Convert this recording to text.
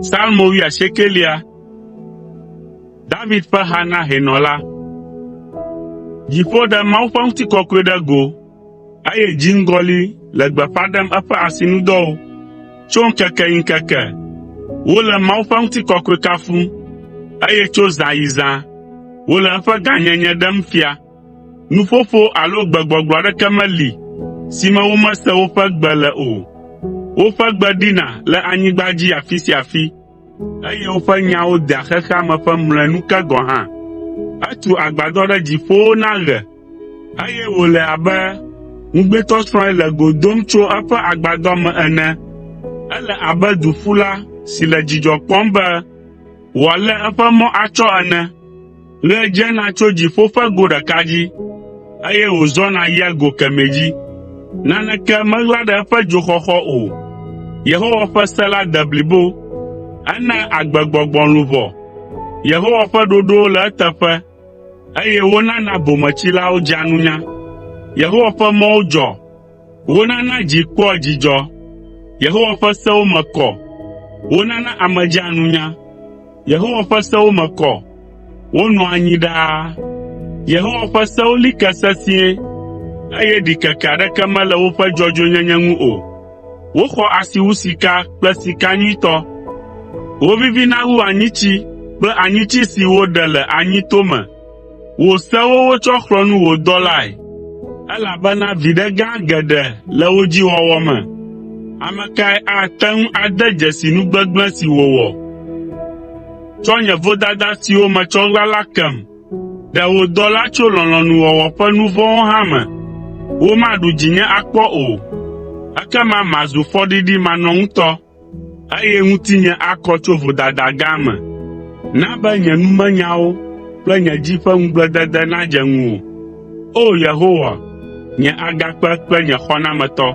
Psalmo wuiasiekelia. David ƒe ha na hɛnɔ la. Dziƒo ɖe Mawu ƒe ŋutikɔkɔe ɖe go, eye dziŋgɔli le gbeƒã ɖem eƒe asinudɔwo. Tso ŋkeke yi ŋkeke, wole Mawu ƒe ŋutikɔkɔe kafum, eye tso zã yi zã, wole eƒe gãnyenye ɖem fia. Nuƒoƒo alo gbegbɔgblɔ aɖeke meli si me womese woƒe gbe le o. Woƒe gbe ɖina le anyigba dzi afi sia afi, eye woƒe nyawo dea xexea me ƒe mlɔenu ke gɔ̃ hã. Etu agbadɔ ɖe dziƒowo na ɣe, eye wòle abe ŋugbetɔsrɔ̃e le go dom tso eƒe agbadɔ me ene. Ele abe duƒula si le dzidzɔ kpɔm be wòalé eƒe mɔ atsɔ ene. Ɣe dzena tso dziƒo ƒe go ɖeka dzi, eye wòzɔna yia go kemɛ dzi. Naneke meɣla ɖe eƒe dzoxɔxɔ o. Yehowa ƒe se la de blibo, enaa agbegbɔgbɔ luʋɔ. Yehowa ƒe ɖoɖowo le eteƒe, eye wonana bometsilawo dzea nunya. Yehowa ƒe mɔwo dzɔ, wonana dzi kpɔa dzidzɔ. Yehowa ƒe sewo me kɔ, wonana ame dzea nunya. Yehowa ƒe sewo me kɔ, wonɔa anyi ɖaa. Yehowa ƒe sewo li ke sesĩe, eye ɖikeke aɖeke mele woƒe dzɔdzɔenyenye ŋu o. Woxɔ asi wu sika kple sika nyuitɔ. Wovivina wu anyitsi kple anyitsi si woɖe le anyito me. Wò sewo wotsɔ xlɔ̃ nu wò dɔlae, elabena viɖe gã geɖe le wo dzi wɔwɔ me. Ame kae ate ŋu ade dzesi nu gbegblẽ si wòwɔ? Tsɔ nye vodada siwo metsɔ ɣla la kem. Ɖe wò dɔla tso lɔlɔ̃nuwɔwɔ ƒe nu vɔ̃wo hã me. Womaɖu dzinye akpɔ o, ekema mazu fɔɖiɖimanɔŋutɔ eye ŋutinye akɔ tso vodada gã me. Na be nye numenyawo kple nye dzi ƒe ŋugbledede nadze ŋuwò, O! Yehowa, nye Agakpe kple nye Xɔnametɔ.